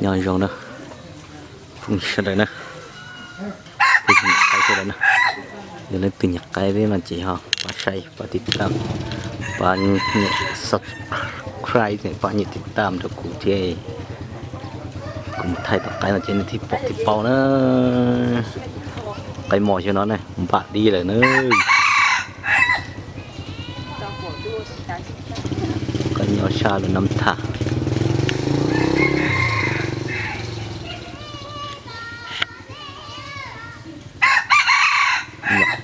Nyob zoo na, phooj ywg sawv daws na, peb tus nyuam qaib sawv daws na, yog leej twg nyuam qaib thiab no ces ho pab saib pab tiv tam, pab nias subscribe, pab nias tiv tam rau kuv thiab. Kuv mus thaij tom qaib no ces nej thiaj pom thiaj paub na. Qaib mos xyoo no ne npam dib lawm na. Koj nyob sab lub nab thaj.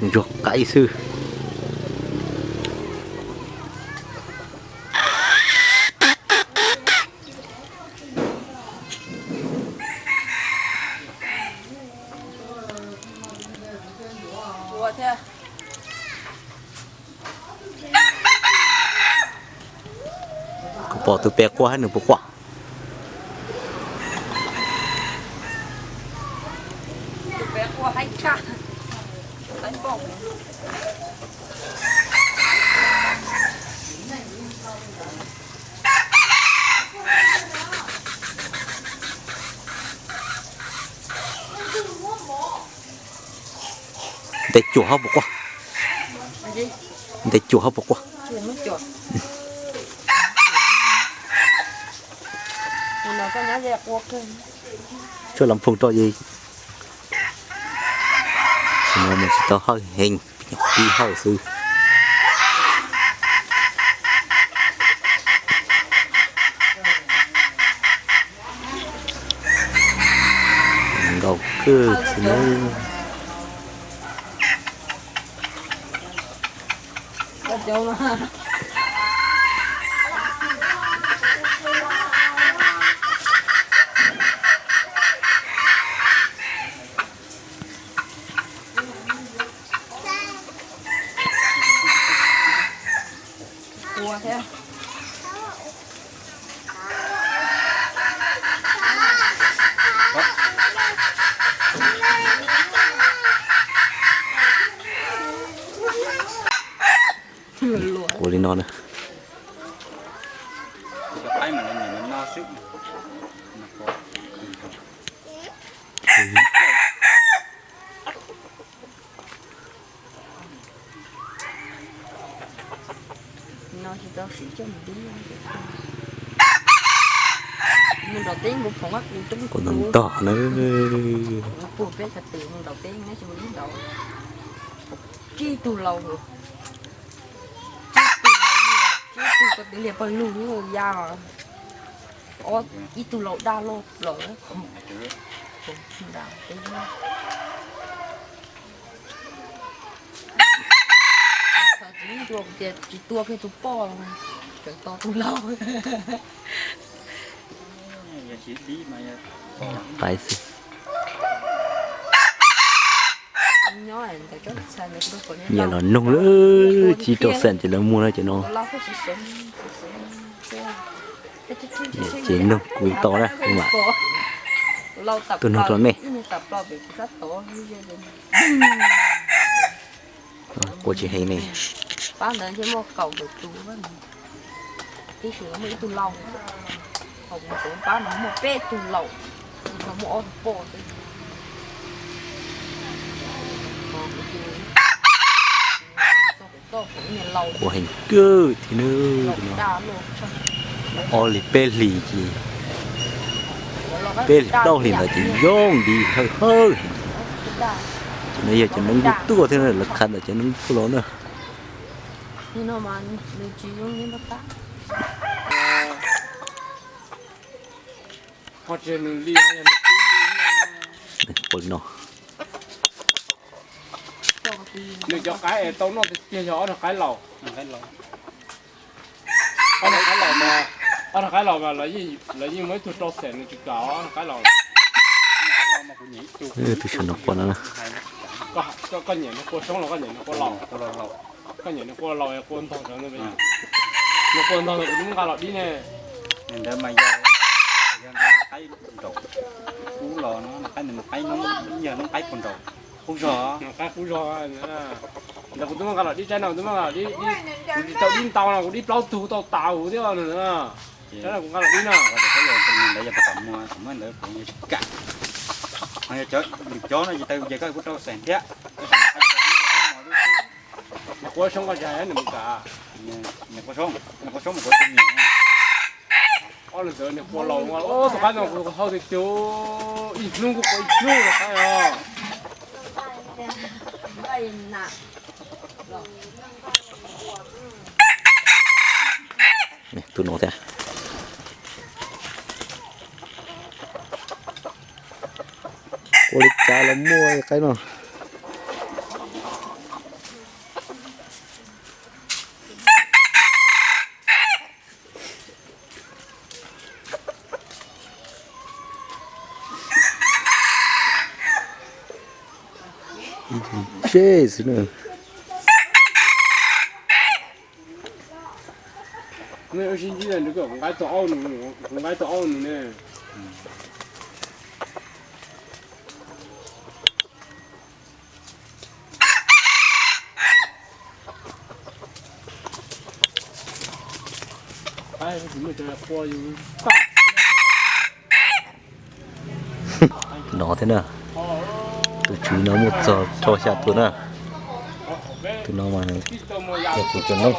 Ntsuag qaib xwb. Kuv pom tus pem quaj hab nws puas quaj? Ntes cuam hab puas quaj? Ntes cuam hab puas quaj? Tsuag las phooj rau es, mus tsis tau hawj heev, nyuam qhuav pib hawj xwb. Nkaus kawg thiab nawb. Ua li no na. Kuv ntog ntog na. Puag peb xyov twm mus ntaus teb neb tsis muaj ib ntaus. Tsib tug laus, tsib tug laus, tsib tug ko twv liag pawg lug ya. Ob, ib tug laus daj loj plaws. Tsis tua kiag tus poj, tseem tos tus laus. Qaib xwb. Nyiam los noog lawm, tsib rau xees ces lawv muag na cov no. Nyiam ces noog kuv tau na, kuv mam tuaj noog rau nej. Qua tsis heev ne. Qua heev kawg thiab nawb. Ob hlis peb hlis ces, peb hlis plaub hlis ntawd ces yooj yim hawj hawj heev. Cov no yog cov noob nkuj tuaj thiab na, lawv qha ntawm cov noob nkuj los na. Ua li no. Nws cov qaib es tau noj tiag tiag yog ob rag qaib laus. Ob rag qaib laus mas, ob rag qaib laus mas lawv yeej muaj ib tug rau xees nws tsis kam ob rag qaib laus. Tus sawv nws qua no na. Koj nyiam nws qua soob los koj nyiam nws qua laus? Koj nyiam nws qua laus es qua ntog cov, nws qua ntog ntawd kuv twb muab nqa los dib ne. Ntawd mas yog, yog qaib nraum, ub los no qaib, nws mas qaib noob, yog noob qaib puag nraum, qub zog. Qaib qub zog. Ntawd kuv twb muab nqa los dib tsaib no, kuv twb muab nqa los dib, kuv tsis tau dib ntau no, kuv dib plaub tug tau tas huv thiab no. Kuv nqa los ib no. Ntawd yog pab kom muag, kom muab ntawd kuv yuav tsis kam. Ho yog cov lwm cov no ces tau ces koj kuj rau xeem thiab. Niam Quav Soob koj tsis hais nws mus kam. Niam Quav Soob, niam Quav Soob mus kuv tus niam. Ob leeg ntawd niam Quav laus tus qab no kuv hau tiag tiag, ib hnub kuj quav ib hnub los qaib os. Tus no thiab. Ua li cas los muaj qaib no. Ib tug tseb xwb na. Neb wb sib ntsib ntawd kuv nqa tau aub nus, kuv nqa tau aub nus ne. No thiab na, tus tswv no muaj txog rau xya tus na. Tus no mas yog kuv cov noob.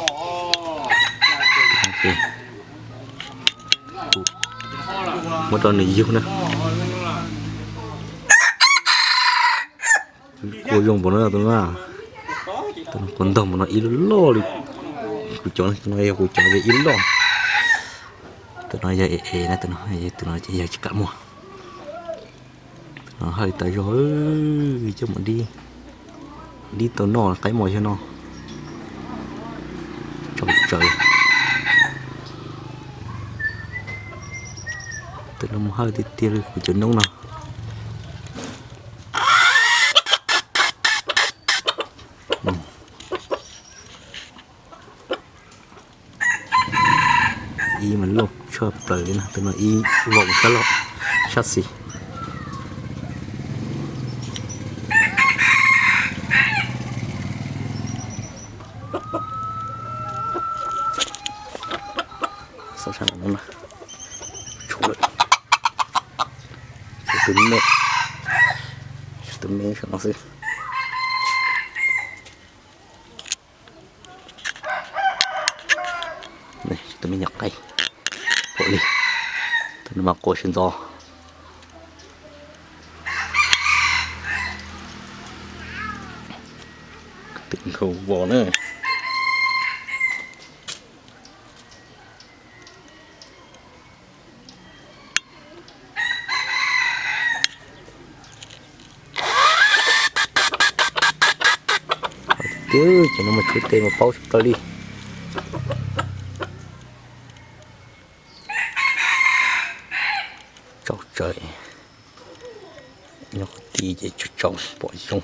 Muab rau nws yug na. Quas zoo npaum no tus no, tus no quas ntog npaum no ib loj li. Kuv cov no yog kuv cov ib loj. Tus no yog es es na, tus no, tus no ces yog tsis kam muag. Tus no haj li tas zog, coj mus dib, dib tau noj qaib mos yog no. Tsaus tsawv. Tus no mus hawj tiag tiag li kuv cov noob no. Ib mas loj tshaj plaws li na, tus no ib voom sab laug sab xis. Tus me, tus me saum no xwb. Tus me nyuam qaib pom li, tus no mas quas sawv ntxov. Tus nkhaus vos na. Tiag, cov no mas tshuav tes mas paub tsis tau li. Tsaus tsawv. Nyob qhov ti ces tsaus tsaus pom zoo.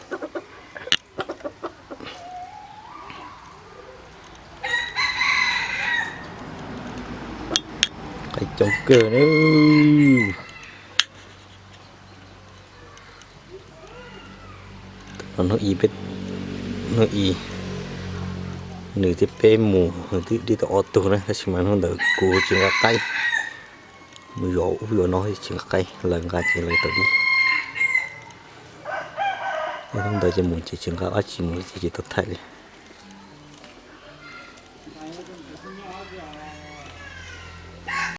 Qaib coob kawg na. Hnub i, hnub i, nws thiab peb mus nws twb dib tau ob tug na, tab sis mas hnub ntawd kuv tsis nqa qaib, mus zov ub zov no tsis nqa qaib, lawv nqa ces lawv tau dib. Hnub ntawd ces mus ces tsis nqa dab tsi mus ces tsis tau thaij li.